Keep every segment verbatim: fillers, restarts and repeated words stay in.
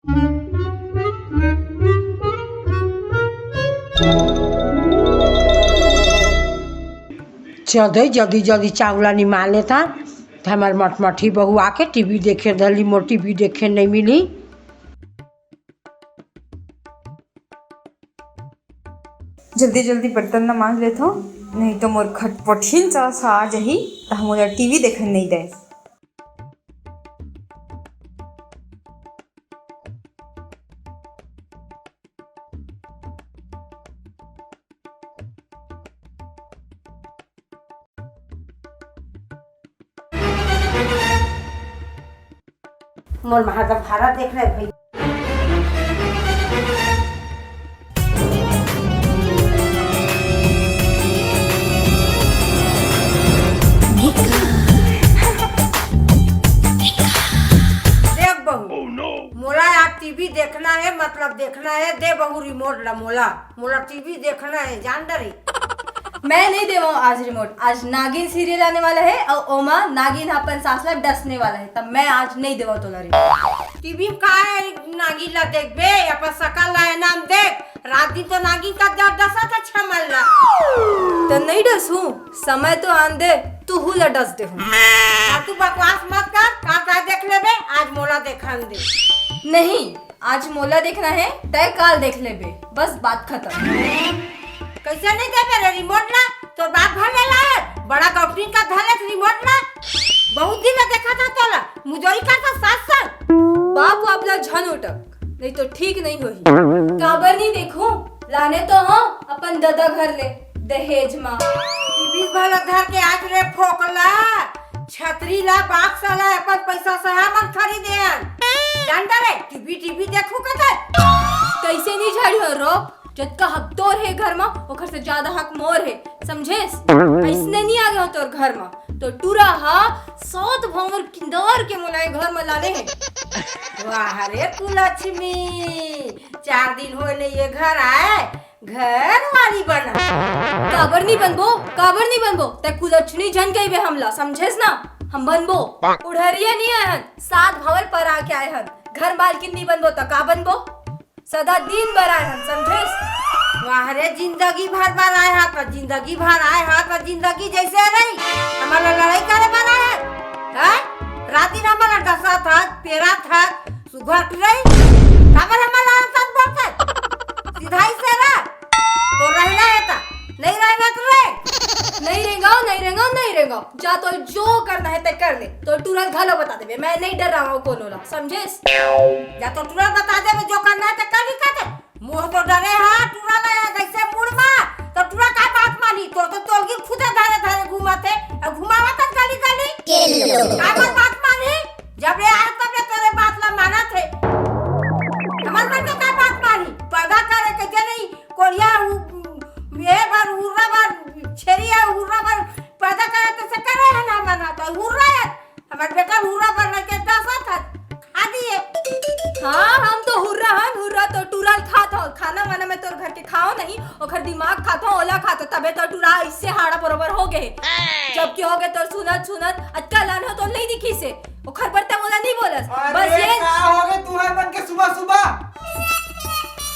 चल दे, जल्दी जल्दी चाउर ला निमाल लेता। त हमर मटमठी बहू आके टीवी देखे धरली, मोर टीवी देखे नहीं मिली। जल्दी जल्दी बर्तन ला मांज लेथो, नहीं तो मोर खटपटिन सास आ जाही, त हमोला टीवी देखे नहीं दे। मोर महादेव भारा देख रहे भाई। देख बहू, मोला यार टीवी देखना है, मतलब देखना है, दे बहू रिमोट ला मोला, मोला टीवी देखना है, जान डरे। मैं नहीं देवंव आज रिमोट। आज नागिन सीरियल आने वाला है और ओमा नागिन अपन सास ला डसने वाला है, तब मैं आज नहीं देवंव तोला रिमोट। टीवी में का है, नागिन ला देखबे, अपन सकल ला नाम देख। रात दिन तो नागिन का डर डसा था छमल ला। तो नहीं डसू, समय तो आन दे, तू हु ला डस दे हूँ। अब तू बकवास मत कर, का का देख लेबे, आज मोला देखन दे। नहीं, आज मोला देखना है, तय काल देख लेबे, बस बात खत्म। कैसे नहीं देबे रे रिमोट ला? तोर बाप घर ले लाए, बड़ा कंपनी का धले रिमोट ला। बहुत दिन में देखा था तोला, मुजोरी करता सास संग। बाप वाप ला झन उटक, नहीं तो ठीक नहीं होही। काबर नहीं देखूं, लाने तो हो अपन ददा घर ले दहेज मा। टीवी भला धर के आज रे फोकला, छतरी ला, बाक्सा ला, अपन पैसा सहा मन खरीदे हन। जानता रे, टीवी, टीवी देखू कथे। कैसे नहीं झाड़ी हो रो? जतका हक तोर हे घर मा, ओकर से ज्यादा हक मोर हे, समझेस? अइसने नहीं आ गयो तोर घर मा, तो टूरा हा सात भंवर किंदर के मोला ये घर मा लाने हे। वाह रे कुलक्ष्मी, चार दिन होए ले ये घर आए, घर वाली बना। काबर नहीं बनबो, काबर नहीं बनबो? तै कुलक्षणी झन कहिबे हमला, समझेस ना? हम बनबो। उढ़रिया नहीं आए हन, सात भंवर पर आके आए हन। घर मालकिन नहीं बनबो त का बनबो? सदा दिन बर आए हन, समझेस? वाह रे, जिंदगी भर बर आए हा, त जिंदगी भर आए हा, त जिंदगी जैसे रही, हमर ला लड़ाई करे बर आए हा? हैं? रात दिन हमर ला डसत हा, पेरत हा, सुघर रही, काबर हमर ला अंतन बोलत हा? सिधाई से रह, तो रहना है ता, नहीं रहना तो रह। नहीं रेंगव, नहीं रेंगव, नहीं रेंगव। जा तो जो करना है ते कर ले। तो टूरा ल घलो बता देबे, मैं नहीं डरावंव कोनो ला, समझेस? जा तो टूरा ल बता देबे, जो करना है ते कर ही कहते। मोह तो डरे हा, टूरा ला या जैसे मुड़ मा, तो टूरा का बात मानी? तो, तो तोलगी खुदे धरे धरे घूमत है, अब घुमावत है गली गली। काबर बात मानी? जब ले आए तब ले तोरे बात ला मानत है। हमर मन के का बात मानी? पैदा करे के जनी कोरिया उ, ये बर हुर्रा बर छेरी है, हुर्रा बर पैदा करे तो से करे है ना मना, तो हुर्रा है। हमर बेटा हुर्रा बर लेके डसत है, खा दिए। हाँ, हम तो हुर्रा हन, हुर्रा तो टूरा ल खात हो। खाना वाना में तोर घर के खाओ नहीं, ओखर दिमाग खात हो, ओला खात हो, तबे तो टूरा इससे हाड़ा बरोबर हो गए। जबकि हो गए तोर सुनत सुनत अतका लान हो तो नहीं दिखी से। ओखर बर ते मोला नहीं बोलस। अरे, बस ये का हो गए तुम्हारे मन के सुबह सुबह?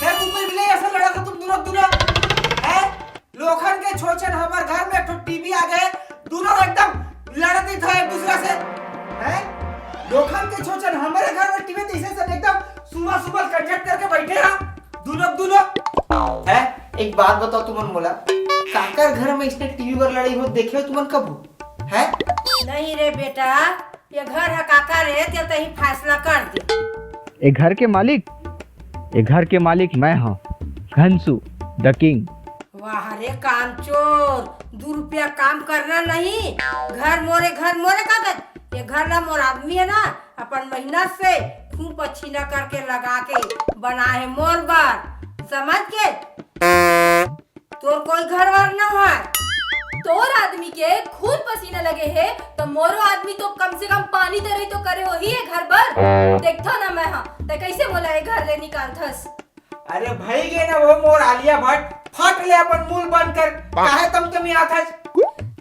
फिर तुम तो मिले ऐसा लड़ा था तुम दोनों, दोनों, हैं? लोखन के छोचन हमर घर में एक ठो टीवी आ गए, दोनों एकदम लड़ते थे एक दूसरा से, हैं? लोखन के छोचन हमारे घर में टीवी, तो इसे सब एकदम सुबह सुबह कंजट करके बैठे हैं, दोनों, दोनों। हैं? एक बात बताओ तुमन मोला, काकर घर में इसने टीवी पर लड़ाई हो देखे हो तुमन कभू? हैं? नहीं रे बेटा, ये घर ह काकर हे, ते तही फैसला कर दे। ए घर के मालिक, ए घर के मालिक मैं हूँ, घनसू, the king। वाह रे कामचोर, दू रुपया काम करना नहीं, घर मोरे, घर मोरे का कर? ये घर ना मोर आदमी है ना, अपन मेहनत से खून पसीना करके लगा के बना है मोर बर, समझ के? तोर कोई घर वर न है। तोर आदमी के खून पसीना लगे हे, तो मोरो आदमी तो कम से कम पानी तो रही तो करे होही ये घर बर। देखथो ना मैं, हाँ, ते कैसे मोला ये घर ले निकालथस? अरे भाई गे ना वो मोर आलिया भट्ट, फट ले अपन मुंह बंद कर, काहे तमतमी आथस?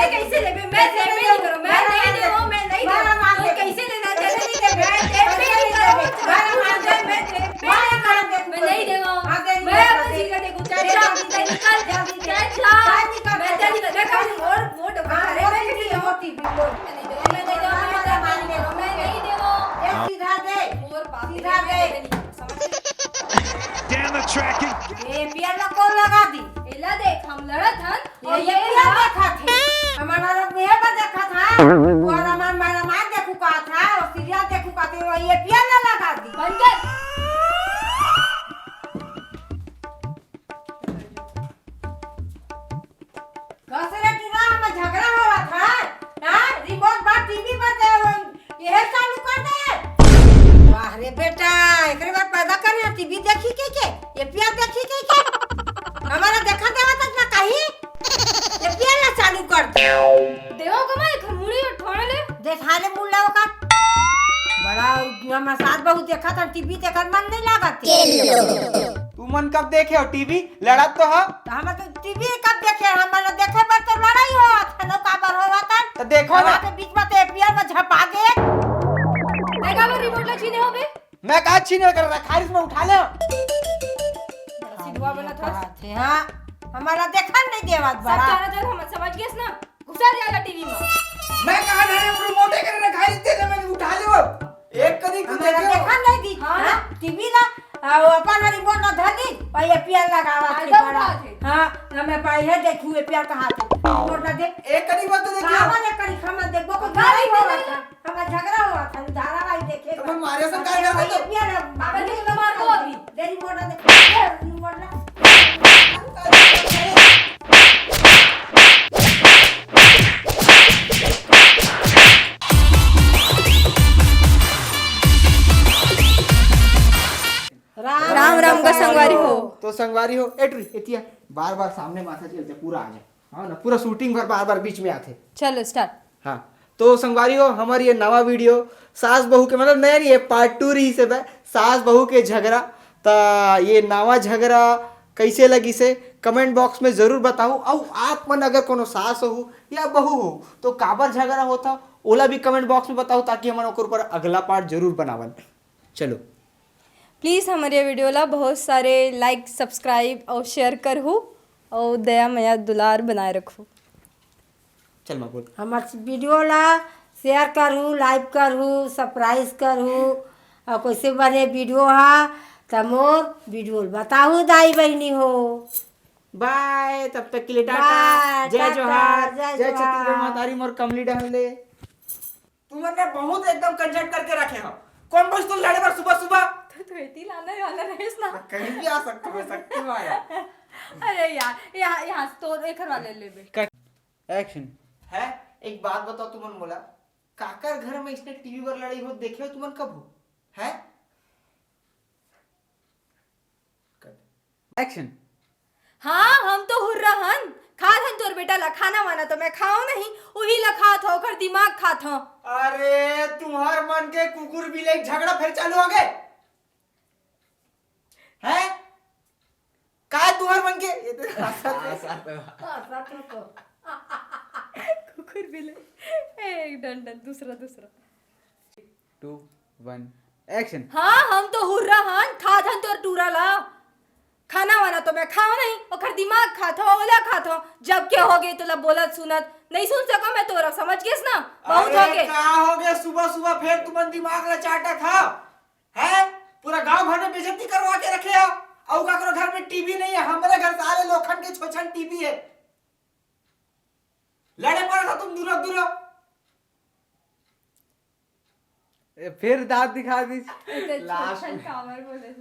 मैं कैसे लेबे? मैं लेबे नहीं करो, मैं नहीं देवो, मैं नहीं देवो। तो कैसे लेना चाहिए? मैं लेबे नहीं करो, मैं लेबे नहीं करो। मैं नहीं देवो। मैं अपन सीधा देखो, चाहे जा, चाहे निकल, चाहे जा। मैं तेरी, मैं कभी और वोट अरे मैं नहीं देवो। मैं नहीं देवो, मैं नहीं देवो, मैं नहीं देवो। सीधा दे, और बात सीधा दे। समझ गई? Down the track and ये पियर ला कौन लगा दी? एला देख, हम लड़त हन और ये ये पियर ला देखा थे। हमारा लोग ये पर देखा था। और हमारा, हमारा मार देखू का था और सीरियल देखू का थे, वो ये पियर ला लगा दी। बन गए। कस रे टूरा, हम झगड़ा हो रहा था। हाँ, रिमोट बार टीवी पर दे, यह चालू कर दे। वाह रे बेटा, एकरे बाद पैदा करे टीवी देखी के के? ये पिया देखी के के? हमारा देखा देवा तक ना कहीं। ये पिया ना चालू कर दे। देवा को मैं एक मुड़ी और ठोड़ ले। देखा ले मुल्ला का। बड़ा मसाज बहुत देखा था, टीवी देखत मन नहीं लागत। तुमन कब देखे हो टीवी? लड़त तो हो। तो हम तो टीवी कब देखे? हमन देखे बर तो लड़ाई होवत है, नो काबर होवत है? तो देखो ना। के बीच में तो एपीआर में झपा गे। देखा वो रिमोट ला छीने होबे। मैं कहा छीने कर रखारिस में उठा ले। सिधवा वाला था। हाँ, हमारा देखा नहीं देवत सब बड़ा। तारा जन हम समझ गए ना। घुसा जाएगा टीवी में। मैं कहा ना रे, रिमोटे कर रखारिस दे दे, मैं उठा ले वो। एक कदी तू हमारा देखे हो? देखा नहीं दी। हाँ। हाँ, टीवी ला, आ, वो अपन रिमोट ना धर दी, और ये पियर लगावा थे फायदा बड़ा। उठा थे। हाँ, ना मैं पाई है, देखू ये पियर कहाँ थे। रिमोट ना देख। एक कदी बात तो देखिए। कावन एक कदी खामा देखबो, कोई गाली लड़ाई दे हुआ दे। था। हमारा झगड़ा हुआ था, धारावाहिक देखे तो मैं मारे से और का ये करता तो? पियर है, बाबा जी, मैं मार दो अभी। दे रिमोट ना दे। दे रिमोट ना। राम राम का संगवारी हो। तो संगवारी हो, एटरी, एतिया, बार बार सामने माथा चलते, पूरा आ जाए। हाँ ना, पूरा शूटिंग भर बार बार बीच में आते। चलो, स्टार्ट। हाँ, तो संगवारी हो, हमारी ये नवा वीडियो सास बहू के, मतलब, नया नहीं, ये पार्ट टू रही से बे, सास बहू के झगड़ा। ता ये नवा झगड़ा कैसे लगी से कमेंट बॉक्स में जरूर बताओ। और आप मन अगर कोनो सास हो या बहू हो तो काबर झगड़ा होता, ओला भी कमेंट बॉक्स में बताओ, ताकि हमन ओकर ऊपर अगला पार्ट जरूर बनावन। चलो। प्लीज हमारे वीडियो ला बहुत सारे लाइक, सब्सक्राइब और शेयर करहू और दया, मया, दुलार बनाए रखू। चल माँ बोल। हमार वीडियो ला शेयर करहू, लाइक करहू, सब्सक्राइब करहू और कैसे बने वीडियो हा त मोर वीडियो ल बताहू दाई बहिनी हो। बाय, तब तक के लिए टाटा, बाय, जय टाटा, जोहार, जय जय जोहार। छत्तीसगढ़ महतारी मोर कमली डहन ले। तुमन ने बहुत एकदम कंजट करके रखे हो। कौन बस तुम लड़े बर सुबह सुबह? तो तू एती लाना वाला रहिस ना। मैं कहीं भी आ सकता हूँ, मैं शक्तिमान हूँ। अरे यार, यहाँ, यहाँ से तो एक हरवा ले लेबे। कट। एक्शन। है, एक बात बताओ तुमन मोला, काकर घर में इसने टीवी पर लड़ाई हो देखे हो तुमन कभू? है? कट। एक्शन। हाँ, हम तो हुर्रा हन। खा धन तोर बेटा ला खाना वाना तो मैं खाओ नहीं, उही ला खात हो, ओकर दिमाग खात हो। अरे, तुम्हार मन के कुकुर बिलाई झगड़ा फिर चालू हो गए? हैं? का तुम्हार मन के? ये तो हंसत है। कुकुर बिलाई। एक डन डन, दूसरा, दूसरा। टू। One, action. हाँ, हम तो हुर्रा हन, खात हन तोर टूरा ला। खाना वाना तो मैं खाओ नहीं, ओकर दिमाग खात हो, ओला खात हो। जब के हो गए तोला बोलत सुनत, नहीं सुन सको मैं तोरा, समझ गेस ना? बहुत हो अरे गए। का हो गए, सुबह सुबह फिर तुमन दिमाग ला चाटा था है? पूरा गांव भर में बेइज्जती करवा के रखे हो। अउ काकरो घर में टीवी नहीं है, हमारे घर सारे लोखन के छोछन टीवी है। लड़े पड़ा था तुम दूरो दूरो। ए, फिर दांत दिखा दी। इतने लास्ट छोछन कावर बोले।